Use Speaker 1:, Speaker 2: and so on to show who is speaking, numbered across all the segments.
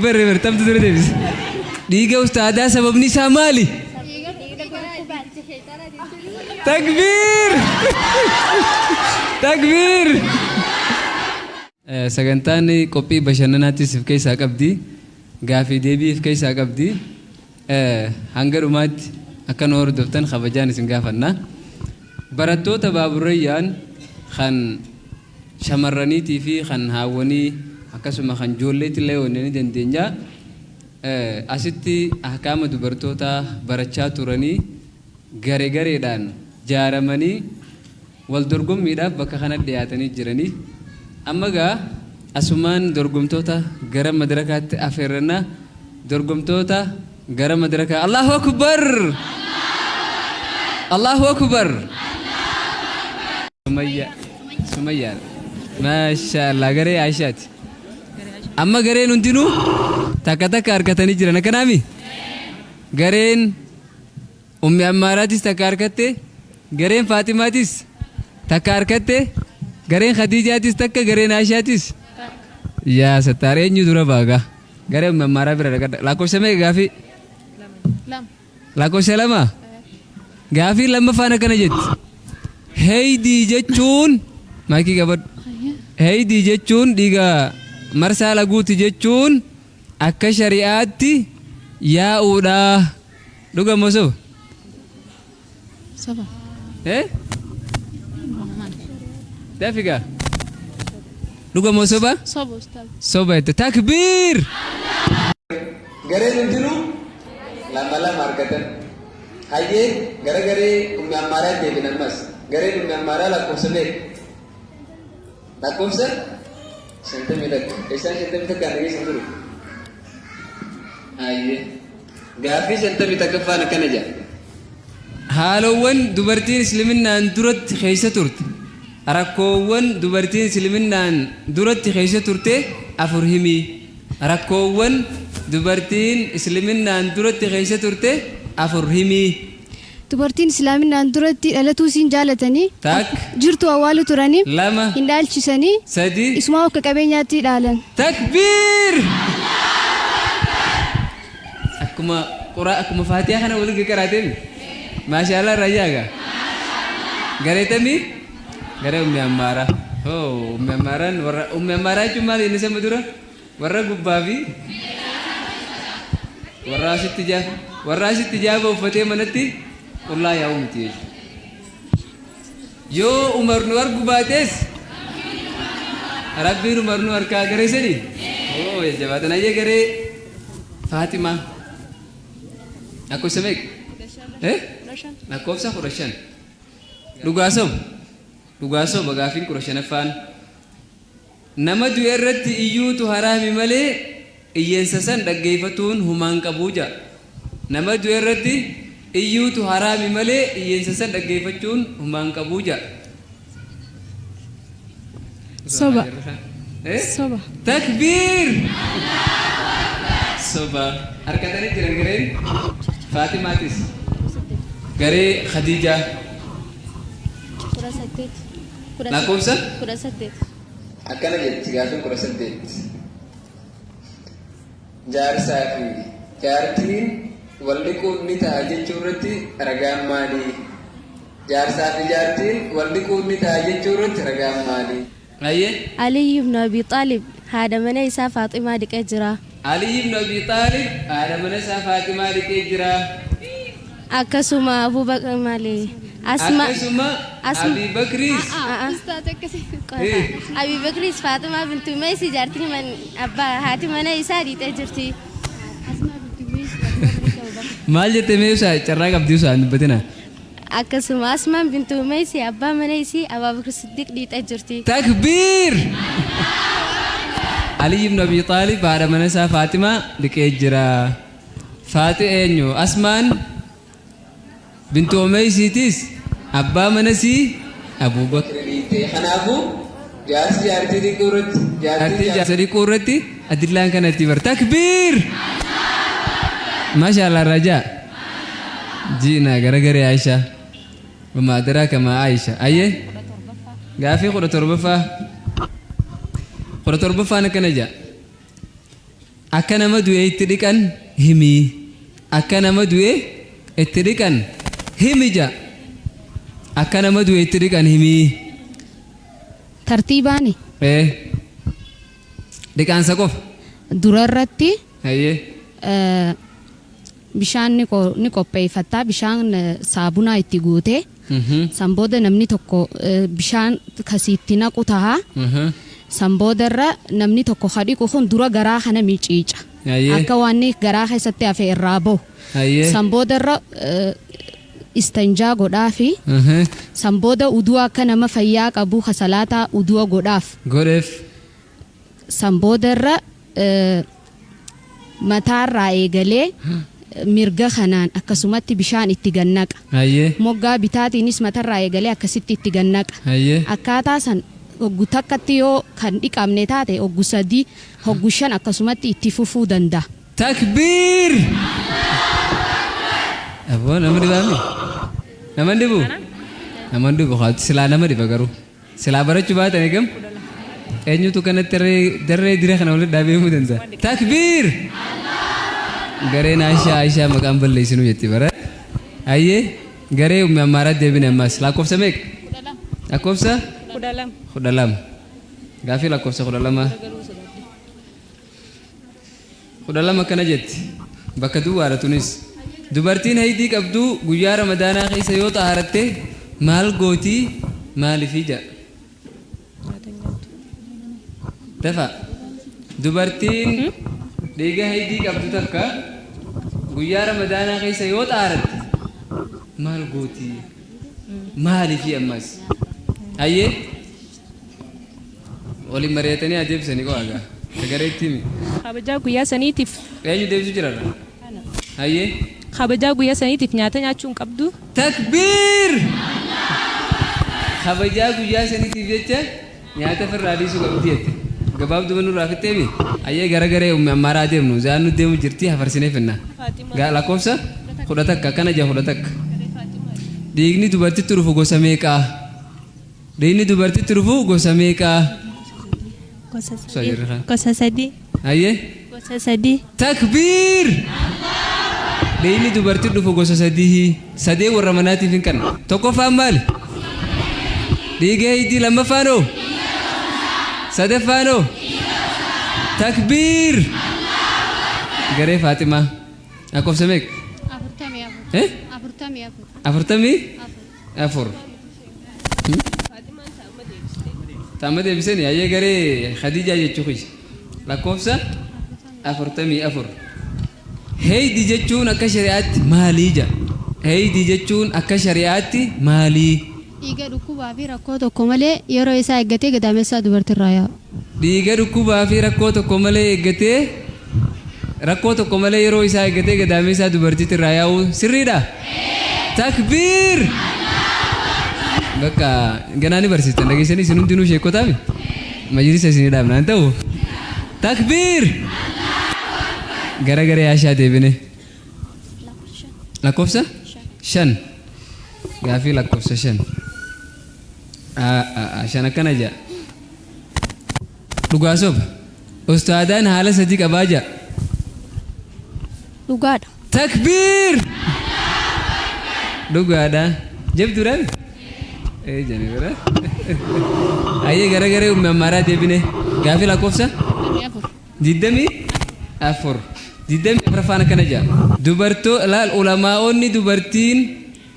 Speaker 1: barre bartamtu dura deebise. Dhiiga ustaadaa sababni isaa maali? Takbiir! Takbiir! Sagantaan qophii bashannanaattis if keessaa qabdi. Gaafii deebii if keessaa qabdi. Hanga dhumaatti akka nu hordoftan kabajaan isin gaafanna. Barattoota Baaburrayyaan kan shamarraniitii fi kan haawwanii akkasuma kan joolleetillee yoo ni dandeenya. Asitti ahkaama dubartootaa barachaa turanii gare gareedhaan jaaramanii wal dorgommiidhaaf bakka kana dhiyaatanii jiranii. Amma gaa asumaan dorgomtoota gara madrakaatti afeerranna. Dorgomtoota gara madrakaa. Allahu Akbar! Allahu Akbar! Sumayya. Sumayyaa. Maasha Allah garee Aishaati. Amma gareen hundinuu takka takka harkatanii jiran akkanaami? Gareen Ummi Ammaaraatis takka harkatte, gareen Faaximaatis takka harkatte, gareen Khadiijaatis takka, gareen Aishaatis. Yaa sattaar eenyu dura baagaa? Garee Ummi Ammaaraa bira dhaqadha. Lakkoofsa meeqa gaafii?
Speaker 2: Lama.
Speaker 1: Lakkoofsa lama? Gaafii lammaffaan akkana jetti. Heeydii jechuun maayikii qabadhu. Heeydii jechuun dhiiga marsaa laguuti jechuun akka shari'aatti yaa'uudha. Dhuga moo soba?
Speaker 2: Soba.
Speaker 1: Eh? Dafi gaa. Dhuga moo soba?
Speaker 2: Soba ustaaz.
Speaker 1: Soba jette. Takbiir!
Speaker 3: Gareen hundinuu lama lama argatan. Hayyee gara garee Ummi Ammaaraa deebina ammas. Gareen Ummi Ammaaraa lakkoofsa meeqa? Lakkoofsa 51. Isaan 51 aan dhageessan jiru. Hayyee. Gaaffii 51ffaan akkana jedha.
Speaker 1: Haalowwan dubartiin Isliminnaan duratti keessa turte, rakkoowwan dubartiin Isliminnaan duratti keessa turte afur himi. Rakkoowwan dubartiin Isliminnaan duratti keessa turte afur himi.
Speaker 4: Dubartiin Islaaminaan duratti dhalatuu isiin jaalatanii,
Speaker 1: Takka.
Speaker 4: jirtuu awwaalu turanii,
Speaker 1: Lama.
Speaker 4: hin dhaalchisanii,
Speaker 1: Sadi.
Speaker 4: isumaa akka qabeenyaatti dhaalan.
Speaker 1: Takbiir! Akkuma quraa akkuma faatiyaa kana waliin qaqaraateemi. Maashaallah irraa jaaga. Garee tamii? Garee ummi ammaaraa. Hoo ummi ammaaraan warra ummi ammaaraa jechuun maal jenne sama dura? Warra gubbaa fi warra asitti jaa warra asitti jaaba uffatee manatti qullaa yaa'u miti jechuudha. Yoo Umar nu argu baates Rabbiin Umar nu harkaa garee sanii? Oo jajjabaatan ayyee garee Faaximaa. Lakkoofsa meeqa? Eh? Lakkoofsa 15. Dhugaa soba. Dhugaa soba gaafiin 15ffaan. Nama du'e irratti iyyuutu haraami malee iyyansa san dhaggeeyfatuun humaan qabu ja'a. Nama du'e irratti iyyuutu haraami malee iyyansa san dhaggeeyfachuun humaan qabu ja'a.
Speaker 2: Soba. Soba.
Speaker 1: Takbiir! Soba. Harkatanii jiran gareen Faatimaatis. Garee Khadiijaa.
Speaker 5: 18.
Speaker 1: Lakkoofsa?
Speaker 5: 18.
Speaker 3: Akkana jetti gaaffiin 18. Jaarsaa fi jaartiin wal dhiquun ni ta'a jechuu irratti ragaan maali? Jaarsaa fi jaartiin wal dhiquun ni ta'a jechuu irratti ragaan maali?
Speaker 1: Hayyee.
Speaker 5: Aliyyi ibnu Abii Xaalib haadha mana isaa Faaximaa dhiqee jira.
Speaker 1: Aliyyi ibnu Abii Xaalib haadha mana isaa Faaximaa dhiqee jira.
Speaker 5: Akkasuma Abuu Bakr maali? Asma
Speaker 1: Akkasuma
Speaker 5: Asma
Speaker 1: Abii Bakriis.
Speaker 4: Ustaaz akkasii.
Speaker 5: Abii Bakriis Faaximaa bintu Umaysi jaartiin man abbaa haati mana isaa dhiqxee jirti.
Speaker 1: Maal jette mee usaa carraa qabdi usaa hin dubbatina.
Speaker 5: Akkasuma Asmaan bintu Umaysi abbaa mana isii Abaa Bakr Siddiq dhiixe jirti.
Speaker 1: Takbiir! Ali ibn Abi Xaalib haadha mana isaa Faaximaa dhiqee jira. Faaxi eenyu? Asmaan bintu Umaysiitis abbaa mana isii Abuu Bakr
Speaker 3: dhiitte. Kanaafuu jaarsi jaartii dhiquu irratti
Speaker 1: jaartiin jaarsa dhiquu irratti adillaan kanatti bar. Takbiir! Maasha Allah Rajaa. Ji'naa gara garee Aishaa. Wamaa adraaka maa Aisha. Ayyee. Gaafii 17ffaa. 17ffaan akkana jedha. Akka nama du'e itti dhiqan himi. Akka nama du'e itti dhiqan himi ja. Akka nama du'e itti dhiqan himi.
Speaker 6: Tartiibaani.
Speaker 1: Ee. Dhiqaansa qofa.
Speaker 6: Dura irratti
Speaker 1: Hayyee.
Speaker 6: Bishaan ni qopheeffatta, bishaan saabunaa itti guutee, san booda namni tokko bishaan kasiitti naqu taha. San boodarra namni tokko ka dhiqu kun dura garaa kana miciica. Akka waan garaa keessatti hafe irraa bahu. San boodarra istanjaa godhaafi. San booda uduu akka nama fayyaa qabu ka salaataa uduu godhaaf.
Speaker 1: Godheef.
Speaker 6: San boodarra mataarraa eegalee mirga kanaan akkasumatti bishaan itti gannaqa. Moggaa bitaatiinis matarraa eegalee akkasitti itti gannaqa. Akkaataa san hoggu takkatti yoo kan dhiqamne taate, hoggu 3, hoggu 5 akkasumatti itti fufuu danda'a.
Speaker 1: Takbiir! Aboo, nama dhibaami? Nama hin dhibu? Nama hin dhibu. Silaa nama dhiba garuu. Silaa barachuu baatan eegam? Eenyutu kanatti darree diree kana walitti dhaabee himuu danda'a? Takbiir! Gareen Aishaa, Aishaa maqaan balleessinu jetti bara. Hayyee, garee ummi Ammaaraatti deebine ammas. Lakkoofsa meeqa? Lakkoofsa?
Speaker 2: 12.
Speaker 1: 12. Gaafii lakkoofsa 12. 12 akkana jetti. Bakka duwwaadha tunis. Dubartiin haydii qabdu guyyaa Ramadaanaa keessa yoo xaaharatte maal gootii, maaliifii jedha. Dafa. Dubartiin dhiiga haydii qabdu takka guyyaa Ramadaanaa keessa yoo xaaharatte maal gootii? Maaliifii ammas? Hayyee. Waliin mari'atanii adeemsisanii qo'aa gaa. Ka gareetti himi.
Speaker 2: Kabajaa guyyaa saniitiif.
Speaker 1: Eenyu deebisu jirarra? Hayyee.
Speaker 2: Kabajaa guyyaa saniitiif nyaata nyaachuu hin qabdu.
Speaker 1: Takbiir! Kabajaa guyyaa saniitiif jecha nyaata ofirraa dhiisuu qabdi jette. Gabaabduma nurraa fixxeemi. Hayyee, gara garee ummi Ammaaraa deemnu. Zaan nu deemu jirti, hafarsinee finna. Gaa lakkoofsa 11 akkana jaa, 11. Dhiigni dubartitti dhufu gosa meeqaa? Dhiigni dubartitti dhufu gosa meeqaa?
Speaker 7: Gosa
Speaker 1: Gosa
Speaker 7: sadii.
Speaker 1: jirra.
Speaker 7: Gosa sadii.
Speaker 1: Hayyee.
Speaker 7: Gosa sadii.
Speaker 1: Takbiir! Dhiigni dubartii dhufu gosa sadii. Sadee warra manaatiif hin kenna. Tokkoffaan maali? Dhiiga hiddii. Lammaffaan hoo? Sadaffaan hoo? Takbiir! Garee Faaximaa. Lakkoofsa meeqa?
Speaker 4: 44.
Speaker 1: Eh?
Speaker 4: 44.
Speaker 1: 44. Taama deebisanii. Hayyee, garee Khadijaa jechuu kiyya. Lakkoofsa 44. Heeydi jechuun akka shari'aatti maalii jedha? Heeydi jechuun akka shari'aatti maalii?
Speaker 4: Dhiiga dhukkubaa fi rakkoo tokko malee yeroo isaa eeggatee gadameessaa dubartiirraa yaa'u.
Speaker 1: Dhiiga dhukkubaa fi rakkoo tokko malee eeggatee, rakkoo tokko malee yeroo isaa eeggatee gadameessaa dubartiitti irraa yaa'u, sirriidha? Takbiir! Bakka ganaa ni barsiistan, dhageessanii isin hundinuu sheekotaami? Majlisa isinii dhaabna hin ta'u? Takbiir! Gara garee Ashaa deebine. Lakkoofsa? 5. Gaafii lakkoofsa 5. 5 akkana jedha. Dhugaa soba. Ustaadaan haala sadii qabaa jedha.
Speaker 7: Dhugaadha.
Speaker 1: Takbiir! Dhugaadha. Jabduudhaan? Ee jani bira. Hayyee, gara garee ummi Ammaaraa deebine. Gaafii lakkoofsa? 24. 24ffaan akkana jedha. Dubartoo laal, ulamaa'onni dubartiin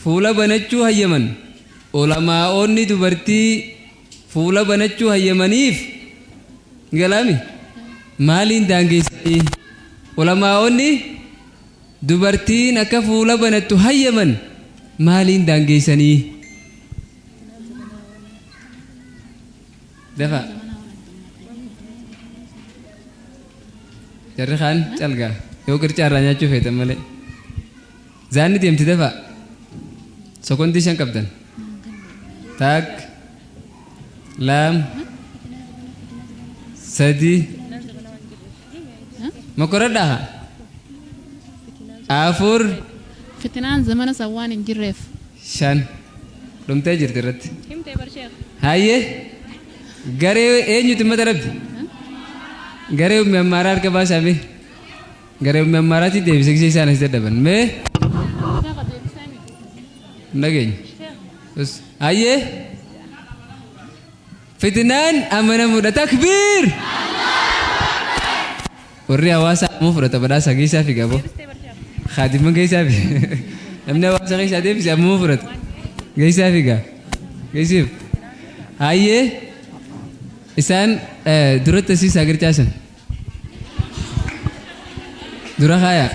Speaker 1: fuula banachuu hayyaman. Ulamaa'onni dubartii fuula banachuu hayyamaniif galaami maaliin daangeessanii? Ulamaa'onni dubartiin akka fuula banattu hayyaman maaliin daangeessanii? Dafa. Jarri kaan calgaa yoo qircaa irraa nyaachuu feetan malee. Zaanni deemti, dafa. Sekondii 5 qabdan. Takka. Lama. Sadi. Mokoradhaa. Afur.
Speaker 2: Fitinaan zamana san waan hin jirreef.
Speaker 1: 5. Dhumtee jirti irratti.
Speaker 2: Himtee barsheef.
Speaker 1: Hayyee. Garee eenyutu mata rabbi? Garee ummi Ammaaraa harka baasaa mee? Gara ummi ammaaraatii deebise gisee isaan as dadhaban. Mee hin dhageenye. Us. Hayyee. Fitnaan amanamuudha. Takbiir! Warri hawaasaa ammoo fudhata badhaasa keessaa figa aboo. Kaadimman keessaa fi namni hawaasa keessaa deebise ammoo fudhata. Keessaa figa. Geessiif. Hayyee isaan duratti asii isaa gircaasan. Dura kaayaa.